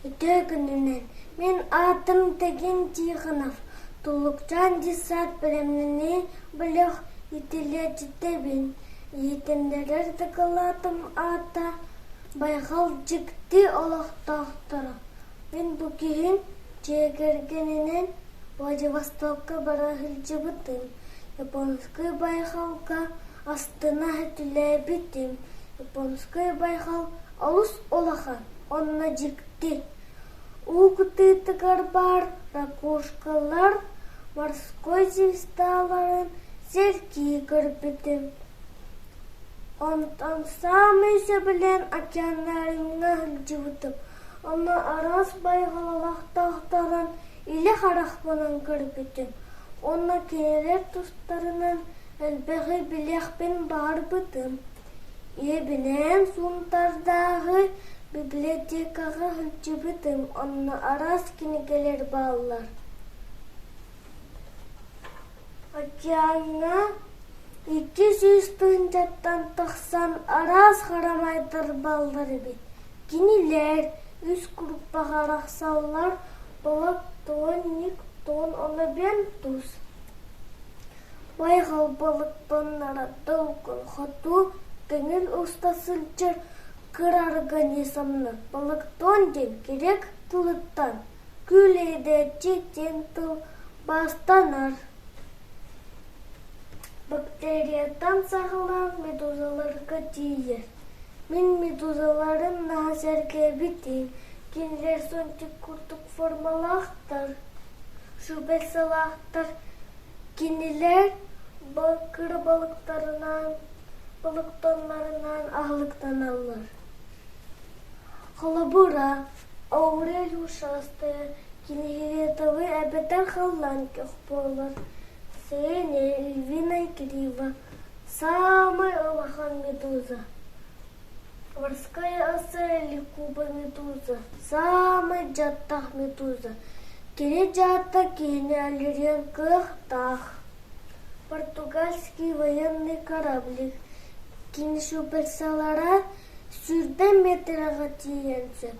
Үтүө күнүнэн! Мин аатым Тегин Тихонов, Туллукчаан десант бэлэмнэнии бөлөх иитиллээччитэбин. Иһитиннэрэр дакылаатым аата «Байҕал дьикти олохтоохторо». Мин бу күһүн дьиэ кэргэнинэн Владивостокка бара сылдьыбытым. Японскай байҕалга астына сөтүлээбитим. Японскай байҕал олус улахан уонна дьикти. Уу кытыытыгар баар ракушкалар морской звездаларын сэргии көрбүтүм. Онтон саамай сөбүлээн океанариумҥа сылдьыбытым. Онно араас байҕалалаахтаахтарын илэ харахпынан көрбүтүм уонна кинилэр тустарынан элбэҕи билиэхпин баҕарбытым. Ийэбинээн Сунтаардааҕы библиотекаҕа сылдьыбытым, онно араас кинигэлэр бааллар. Океаҥҥа 200 тыһыынчаттан тахсан араас харамайдар бааллар эбит. Кинилэр үс куруппаҕа арахсаллар: балык, тон, онобентус. Байҕал балыктанара долгун хоту көҥүл уста сылдьар кыра организмнар балыктон диэн грек тылыттан күүлэйдээччи диэн тыл баастанар. Бактерияттан саҕалаан медузаларга тиийэр. Мин медузаларын наһаа сэргээбитим, кинилэр зонтик курдук формалаахтар, шубельсалаахтар, Кинилэр кыра балыктарынан, балыктарынан аһылыктаналлар. Холобура, Аурель ушастая кинигиретовы эбэтэр халлаан көх буолар. Сеня львиная грива саамай улахан медуза. Морская оса или куба медуза саамай дьаттаах медуза. Кини дьаата киһини өлөрүөн кыахтаах. Португальский военный кораблик кини суперсалара 100 метраҕа тиийэн сөп.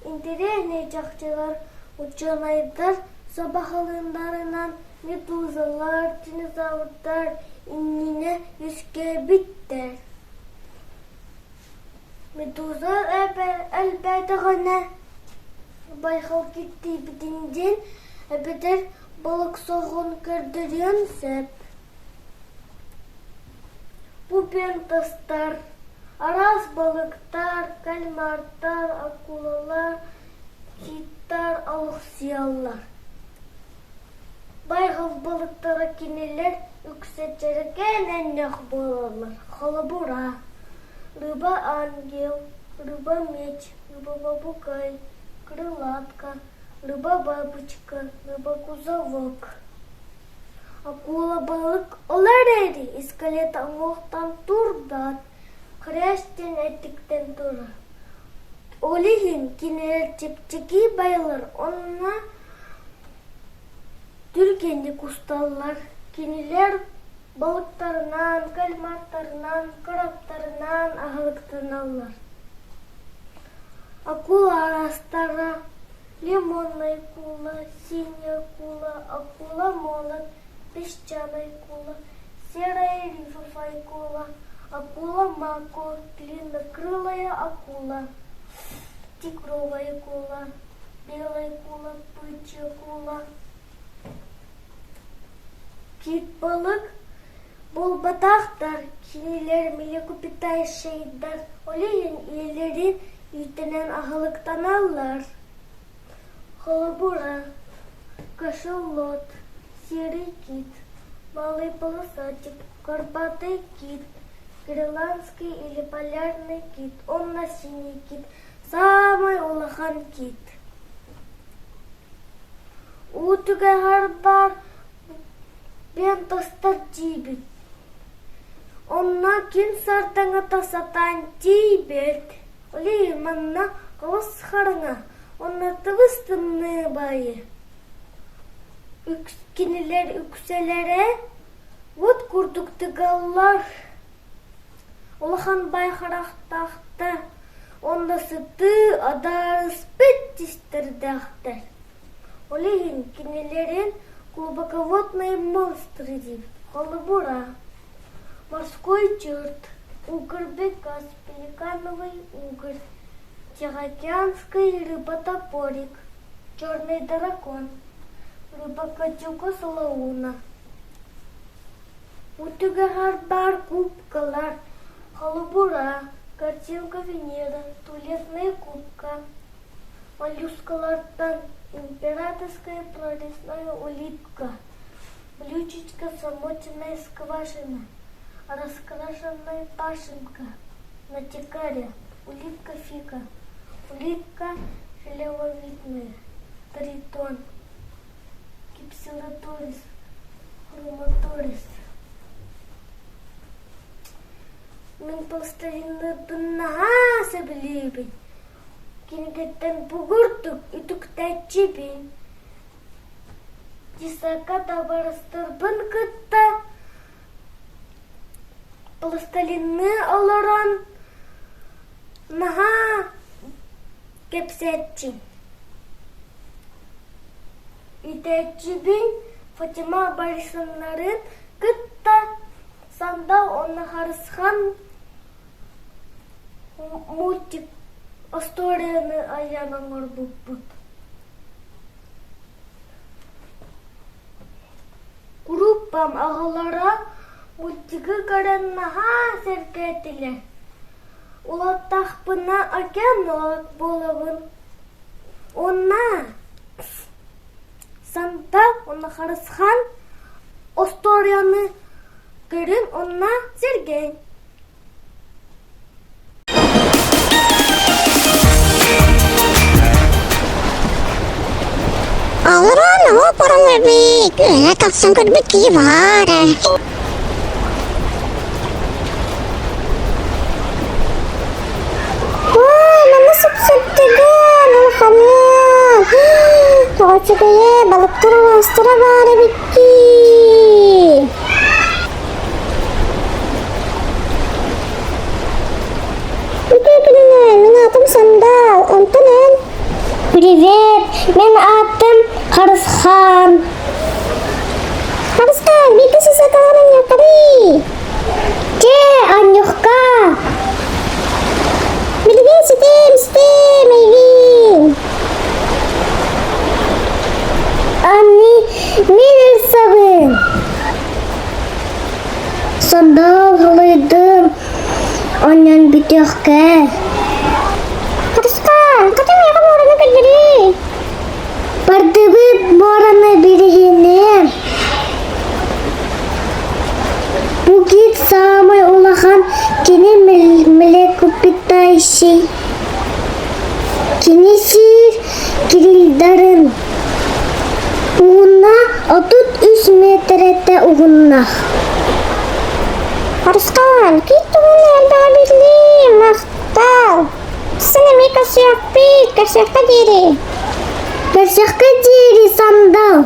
Интэриэһинэй чахчылар учуонайдар сабаҕалыылларынан медузалар, динозаврдар иннинэ үөскээбиттэр. Медуза элбээтэҕинэ байҕал киртийбитин диэн эбэтэр балык соҕун көрдөрүөн сөп. Бу бентостар араас балыктар, кальмардар, акулалар, киттар олохсуйаллар. Байҕал балыктара кинилэр үксэ дьэрэкээн өнньөх буолаллар. Холобура, рыба-ангел, рыба-меч, рыба-попугай, крылатка, рыба-бабочка, рыба-кузовок. Акула балык ол эрээри скелет уҥуохтан турбат, хрящ диэн эттиктэн турар. Ол иһин кинилэр чэпчэки байлар уонна Түргэнник усталлар, кинилэр балыктарынан, кальмардарынан, кораптарынан аһылыктаналлар. Акула араастара лимонная акула, синяя акула, акула молот, песчаная акула, серая рифовая акула, акула мако, длиннокрылая акула, тигровая акула, белая акула, бычья акула. Кит балык буолбатахтар, кинилэр млекопитающайдар, ол иһин ийэлэрин үүтүнэн аһылыктаналлар. Холобура, кашалот, серый кит, малый полосатик, горбатый кит, гренландский или полярный кит, уонна синий кит Саамай улахан кит. Уу түгэҕэр баар бентостар диибит. Онно ким сардаҥата сатаан тиийбэт. Ол иһин манна олус хараҥа уонна тыбыс-тымныы баайы. Кинилэр үксэлэрэ уот курдук тыгаллар. Улахан бай харахтаахтар. Уонна сытыы адаарыспыт тистэрдээхтэр. Ол иһин кинилэрин глубоководные монстры диибит. Холобура, морской черт, угорь-бекас, пеликановый угорь, тихоокеанский рыба-топорик, черный дракон, рыба-гадюка Солоуна. Бу түгэҕэр баар кубкалар, холобура, картинка Венера, туалетная кубка, моллюскалартан императорская прорезная улитка, блюдечко замоченная скважина, раскрашенная башенка, натикария, улитка фика, улитка желеловидная, тритон, Кипсилаторис, хроматорис. Мин пластилиннарбын наһаа сөбүлүүбүн. Кинигэттэн бугурдук үтүктээччибин. Десакка табаарыстарбын кытта пластилинныы олорон наһаа кэпсээччим. Үтээччибин Фатима Борисовнарын кытта Сандал уонна Харысхан мультик остуоруйаны айан оҥорбуппут. Группам аҕалара мультигы көрөн наһаа сэргээтилэр. Улаттахпына океанолог буолабын. Уонна Санта уонна Харысхан остуоруйаны көрүҥ уонна сэргээҥ. Аллараа наһаа баран эбит, үөһэ тахсан көрбүт киһи баар ээ. Оо, манна сып-сыптыгын, улаханын. Тоҕо үчүгэйэ, балыктар араастара баар эбит дии. Үтүө күнүнэн, мин аатым Сандал, онтон эн? Привет, мин аатым Харысхан. Харысхан, бииргэ сысатаҕын анньахтарый. Чэ, Анньухка. Билигин ситим, ситим, эйвин. Ани, мин ылсабын. Сандал халыйдым, онньон бүтүөхкэ. Харысхан, хата миэхэ муораны көрдөрүй. Бардыбыт муораны бириһинэ. Бу кит саамай улахан кини млекопитающий. Кини сиир кирилдарын уһуна 33 миэтэрэтэ уһуннах. Харысхан, кит туһунан элбэҕи биллим, махтал. Сен эмиэ көрсүөхпүт, көрсүөххэ диэри. Көрсүөххэ диэри сандал.